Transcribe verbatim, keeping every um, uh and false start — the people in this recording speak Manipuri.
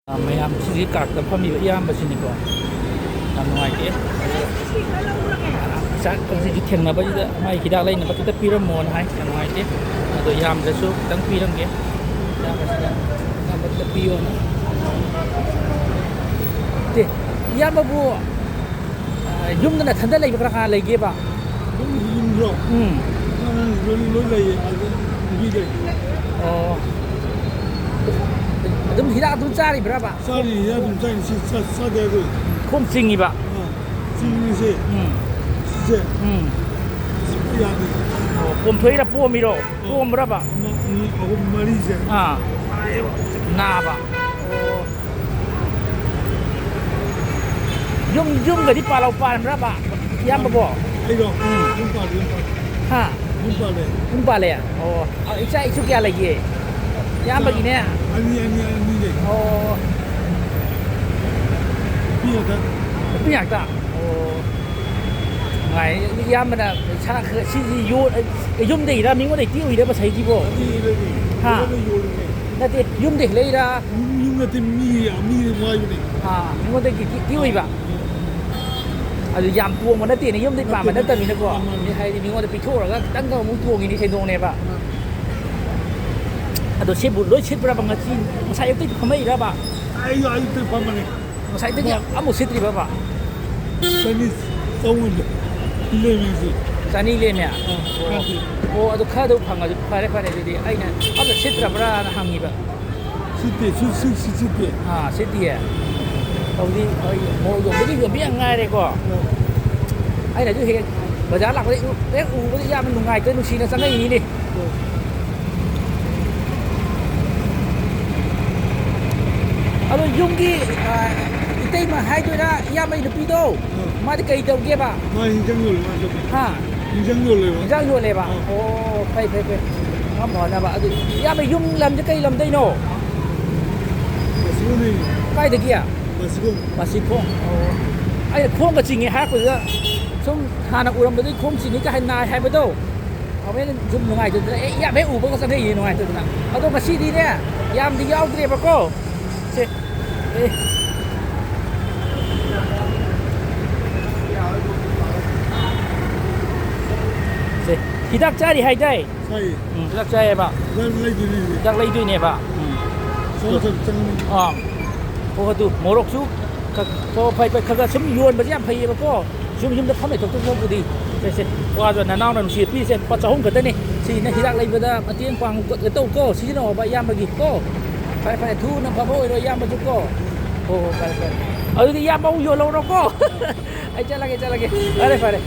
ꯑ, ꯃꯌꯥꯝ ꯁꯤꯒꯤ ꯀꯥꯔꯠꯇ ꯐꯝꯃꯤꯕ ꯏꯌꯥꯝꯕꯁꯤꯅꯤꯀꯣ꯫ ꯌꯥꯝ ꯅꯨꯡꯉꯥꯏꯇꯦ꯫ ꯉꯁꯥꯏ ꯍꯧꯖꯤꯛ ꯊꯦꯡꯅꯕꯁꯤꯗ ꯃꯥꯏ ꯍꯤꯗꯥꯛ ꯂꯩꯅꯕ ꯈꯤꯇ ꯄꯤꯔꯝꯃꯣꯅ ꯍꯥꯏ꯫ ꯌꯥꯝ ꯅꯨꯡꯉꯥꯏꯇꯦ꯫ ꯑꯗꯣ ꯏꯌꯥꯝꯕꯗꯁꯨ ꯈꯤꯇꯪ ꯄꯤꯔꯝꯒꯦ꯫ ꯏꯌꯥꯝꯕꯁꯤꯗ ꯑꯌꯥꯝꯕꯗ ꯄꯤꯌꯣꯅ꯫ ꯇꯦ, ꯏꯌꯥꯝꯕꯕꯨ, ꯑ, ꯌꯨꯝꯗ ꯅꯊꯟꯗ ꯂꯩꯕ ꯀꯅꯥ ꯀꯅꯥ ꯂꯩꯒꯦꯕ? ꯌꯨꯝ, ꯌꯨꯝꯗ꯭ꯔꯣ? ꯎꯝ꯫ ꯑꯉꯥꯡ ꯂꯣꯏ, ꯂꯣꯏ ꯂꯩꯌꯦ꯫ ꯑꯗꯨ ꯅꯨꯄꯤ ꯂꯩ꯫ ꯑꯣ꯫ ꯑꯗꯨꯝ ꯍꯤꯗꯥꯛ ꯑꯗꯨꯝ ꯆꯥꯔꯤꯕ꯭ꯔꯕ? ꯆꯥꯔꯤ, ꯍꯤꯗꯥꯛ ꯑꯗꯨꯝ ꯆꯥꯔꯤ꯫ ꯁꯤ ꯆꯥ-, ꯆꯥꯗꯦ ꯍꯥꯏꯔꯣꯏ꯫ ꯈꯣꯡ ꯆꯤꯡꯉꯤꯕ? ꯑꯥ, ꯆꯤꯡꯉꯤꯁꯦ꯫ ꯎꯝ꯫ ꯁꯤꯁꯦ꯫ ꯎꯝ꯫ ꯁꯤ ꯌꯥꯗꯦ꯫ ꯑꯣ, ꯄꯣꯝꯊꯣꯛꯏꯔꯥ ꯄꯣꯝꯃꯤꯔꯣ? ꯑꯣ꯫ ꯄꯣꯝꯕ꯭ꯔꯕ? ꯑꯃ, ꯑꯅꯤ, ꯑꯍꯨꯝ, ꯃꯔꯤꯁꯦ꯫ ꯑꯥ꯫ ꯅꯥꯏꯌꯦꯕ꯫ ꯅꯥꯕ꯫ ꯑꯣ꯫ ꯌꯨꯝ, ꯌꯨꯝꯒꯗꯤ ꯄꯥꯜꯂꯧ ꯄꯥꯟꯕ꯭ꯔꯕ, ꯏꯌꯥꯝꯕꯕꯣ? ꯑꯩꯔꯣ? ꯎꯝ꯫ ꯌꯨꯝ ꯄꯥꯜꯂꯦ, ꯌꯨꯝ ꯄꯥꯜꯂꯦ꯫ ꯍꯥ? ꯌꯨꯝ ꯄꯥꯜꯂꯦ꯫ ꯌꯨꯝ ꯄꯥꯜꯂꯦ? ꯑꯣ, ꯏꯆꯥ ꯏꯁꯨ ꯀꯌꯥ ꯂꯩꯒꯦ? ꯏꯌꯥꯝꯕꯒꯤꯅꯦ? ꯑꯅꯤ, ꯑꯅꯤ, ꯑꯅꯤ ꯂꯩ꯫ ꯑꯣ꯫ ꯅꯨꯄꯤ ꯉꯥꯛꯇ꯫ ꯅꯨꯄꯤ ꯉꯥꯛꯇ? ꯑꯣ꯫ ꯅꯨꯡꯉꯥꯏ꯫ ꯏꯌꯥꯝꯕꯅ ꯁꯥ ꯈꯔ, ꯁꯤꯁꯤ ꯌꯣ-, ꯌꯨꯝꯗꯒꯤꯔ ꯃꯤꯉꯣꯟꯗꯒꯤ ꯇꯦꯛꯎꯔꯤꯔꯕ ꯁꯤꯁꯤꯕꯣ? ꯑꯅꯤ ꯂꯩꯔꯤ꯫ ꯍꯥ? ꯌꯣꯜꯂꯒ ꯌꯣꯜꯂꯤꯅꯦ꯫ ꯅꯠꯇꯦ, ꯌꯨꯝꯗꯒꯤ ꯂꯩꯔ? ꯌꯨꯝ, ꯌꯨꯝ ꯅꯠꯇꯦ, ꯃꯤ, ꯃꯤ ꯋꯥꯏꯕꯅꯦ꯫ ꯑꯥ, ꯃꯤꯉꯣꯟꯗꯒꯤ ꯇꯤ-, ꯇꯤꯛꯎꯏꯕ? ꯑꯗꯨ ꯌꯥꯝ ꯇꯣꯡꯕ ꯅꯠꯇꯦꯅꯦ, ꯌꯨꯝꯗꯩ ꯄꯥꯝꯕ ꯅꯠꯇꯦ, ꯅꯠꯇꯦ꯫ ꯅꯠꯇꯕꯅꯤꯅꯀꯣ꯫ ꯑꯥ, ꯃꯥꯅꯤ꯫ ꯃꯤ ꯍꯥꯏꯗꯤ ꯃꯤꯉꯣꯟꯗ ꯄꯤꯊꯣꯛꯎꯔꯒ ꯈꯤꯇꯪꯒ ꯑꯃꯨꯛ ꯇꯣꯡꯉꯤꯅꯦ, ꯁꯦꯟꯗꯣꯡꯅꯦꯕ꯫ ꯑꯥ꯫ ꯑꯗꯣ ꯁꯤꯕꯨ ꯂꯣꯏ ꯁꯤꯠꯄ꯭ꯔꯕ ꯉꯁꯤ? ꯉꯁꯥꯏ ꯑꯌꯨꯛꯇꯩ ꯐꯝꯃꯛꯏꯔꯕ? ꯑꯩ ꯑꯌꯨꯛꯇꯩ ꯐꯝꯕꯅꯦ꯫ ꯉꯁꯥꯏꯗꯒꯤ ꯑꯃ ꯑꯃꯨꯛ ꯁꯤꯠꯇ꯭ꯔꯤꯕꯕ? ꯆꯅꯤ ꯆꯍꯨꯝ ꯂꯦꯝꯃꯦ ꯉꯁꯤ꯫ ꯆꯅꯤ ꯂꯦꯝꯃꯦ? ꯑꯥ, ꯑꯣ꯫ ꯈꯪꯗꯦ꯫ ꯑꯣ, ꯑꯗꯨ ꯈꯔꯗꯨ ꯐꯪꯉꯁꯨ ꯐꯔꯦ, ꯐꯔꯦ, ꯑꯗꯨꯗꯤ ꯑꯩꯅ ꯑꯝꯇ ꯁꯤꯠꯇ꯭ꯔꯕ꯭ꯔꯥꯅ ꯍꯪꯉꯤꯕ꯫ ꯁꯤꯠꯇꯦ, ꯁꯤ, ꯁꯤ, ꯁꯤ, ꯁꯤꯠꯇꯦ꯫ ꯑꯥ, ꯁꯤꯠꯇꯤꯌꯦ? ꯇꯧꯗꯤ, ꯍꯣꯏ, ꯃꯣꯔꯣꯛ ꯌꯣꯟꯕꯗꯤ ꯌꯣꯟꯕ ꯌꯥꯝ ꯉꯥꯏꯔꯦꯀꯣ꯫ ꯑꯥ꯫ ꯑꯩꯅꯁꯨ ꯍꯦꯛ ꯕꯖꯥꯔ ꯂꯥꯛꯄꯗ ꯍꯦꯛ ꯎꯕꯗ ꯌꯥꯝꯅ ꯅꯨꯡꯉꯥꯏꯇꯅ ꯅꯨꯡꯁꯤꯅ ꯆꯪꯉꯛꯏꯅꯤꯅꯦ꯫ ꯑꯥ꯫ ꯑꯗꯣ ꯌꯨꯝꯒꯤ, ꯑꯥ, ꯏꯇꯩꯃ ꯍꯥꯏꯗꯣꯏꯔꯥ, ꯏꯌꯥꯝꯕꯒꯤ ꯅꯨꯄꯤꯗꯣ, ꯑꯥ꯫ ꯃꯥꯗꯤ ꯀꯩ ꯇꯧꯒꯦꯕ? ꯃꯥ ꯍꯤꯟꯖꯥꯡ ꯌꯣꯜꯂꯤ, ꯃꯥꯁꯨ꯫ ꯍꯥ? ꯍꯤꯟꯖꯥꯡ ꯌꯣꯜꯂꯦꯕ꯫ ꯍꯤꯟꯖꯥꯡ ꯌꯣꯜꯂꯦꯕ? ꯑꯥ꯫ ꯑꯣ, ꯐꯩ, ꯐꯩ, ꯐꯩ꯫ ꯑꯉꯝꯕ ꯍꯣꯠꯅꯕ꯫ ꯑꯗꯨ ꯏꯌꯥꯝꯕ ꯌꯨꯝ ꯂꯝꯁꯦ ꯀꯩ ꯂꯝꯗꯩꯅꯣ? ꯕꯥꯁꯤꯈꯣꯡꯗꯩꯅꯦ꯫ ꯀꯥꯏꯗꯒꯤ? ꯕꯥꯁꯤꯈꯣꯡ꯫ ꯕꯥꯁꯤꯈꯣꯡ꯫ ꯑꯣ꯫ ꯑꯩꯅ ꯈꯣꯡꯒ ꯆꯤꯡꯉꯦ ꯍꯥꯏꯔꯛꯄꯗꯨꯗ ꯁꯨꯝ ꯍꯥꯟꯅ ꯎꯔꯝꯕꯗꯒꯤ ꯈꯣꯡ ꯆꯤꯡꯉꯤ ꯀꯥꯏ ꯅꯥꯏ ꯍꯥꯏꯕꯗꯣ꯫ ꯍꯣꯔꯦꯟ ꯁꯨꯝ ꯅꯨꯡꯉꯥꯏꯇꯗꯅ, ꯑꯦ, ꯏꯌꯥꯝꯕ ꯍꯦꯛ ꯎꯕꯒ ꯆꯠꯅꯩꯌꯦ ꯅꯨꯡꯉꯥꯏꯇꯗꯅ꯫ ꯑꯗꯣ ꯉꯁꯤꯗꯤꯅꯦ, ꯌꯥꯝꯗꯤ ꯌꯥꯎꯗ꯭ꯔꯦꯕꯀꯣ꯫ ꯁꯦ, ꯑꯦ꯫ ꯁꯦ, ꯍꯤꯗꯥꯛ ꯆꯥꯔꯤ ꯍꯥꯏꯗꯥꯏ? ꯁꯥꯏ꯫ ꯎꯝ, ꯍꯤꯗꯥꯛ ꯆꯥꯏꯌꯦꯕ꯫ ꯅꯪ ꯂꯩꯗꯣꯏꯅꯤ꯫ ꯍꯤꯗꯥꯛ ꯂꯩꯗꯣꯏꯅꯦꯕ꯫ ꯎꯝ꯫ ꯁꯣꯝ ꯆꯪ-, ꯆꯪ-, ꯑꯥ꯫ ꯍꯣ, ꯑꯗꯨ ꯃꯣꯔꯣꯛꯁꯨ ꯈ-, ꯍꯣ, ꯐꯩ, ꯐꯩ, ꯈꯔ ꯈꯔ ꯁꯨꯝ ꯌꯣꯟꯕꯁꯦ ꯌꯥꯝ ꯐꯩꯌꯦꯕꯀꯣ꯫ ꯁꯨꯝ ꯌꯨꯝꯗ ꯐꯝ ꯂꯩꯊꯣꯛꯇꯧ ꯁꯔꯨꯛꯄꯨꯗꯤ꯫ ꯁꯦ, ꯁꯦ, ꯋꯥꯗꯣ ꯅꯅꯥꯎꯅ ꯅꯨꯡꯁꯤꯅ ꯄꯤꯔꯤꯁꯦ ꯂꯨꯄꯥ ꯆꯍꯨꯝ ꯈꯛꯇꯅꯤ꯫ ꯁꯤꯁꯤꯅ ꯍꯤꯗꯥꯛ ꯂꯩꯕꯗ ꯃꯇꯦꯡ ꯄꯥꯡ ꯇꯧ ꯀꯣ, ꯁꯤꯖꯤꯟꯅꯧ ꯍꯥꯏꯕ ꯏꯌꯥꯝꯕꯒꯤ ꯀꯣ꯫ ꯐꯔꯦ, ꯐꯔꯦ, ꯊꯨꯅ ꯐꯕ ꯑꯣꯏꯔꯣ ꯏꯌꯥꯝꯕꯁꯨ ꯀꯣ꯫ ꯍꯣ, ꯍꯣ, ꯐꯔꯦ, ꯐꯔꯦ꯫ ꯑꯗꯨꯗꯤ ꯏꯌꯥꯝꯕ ꯑꯃꯨꯛ ꯌꯣꯜꯍꯧꯔꯣ ꯀꯣ꯫ ꯑꯩ ꯆꯠꯂꯒꯦ, ꯆꯠꯂꯒꯦ꯫ ꯐꯔꯦ, ꯐꯔꯦ꯫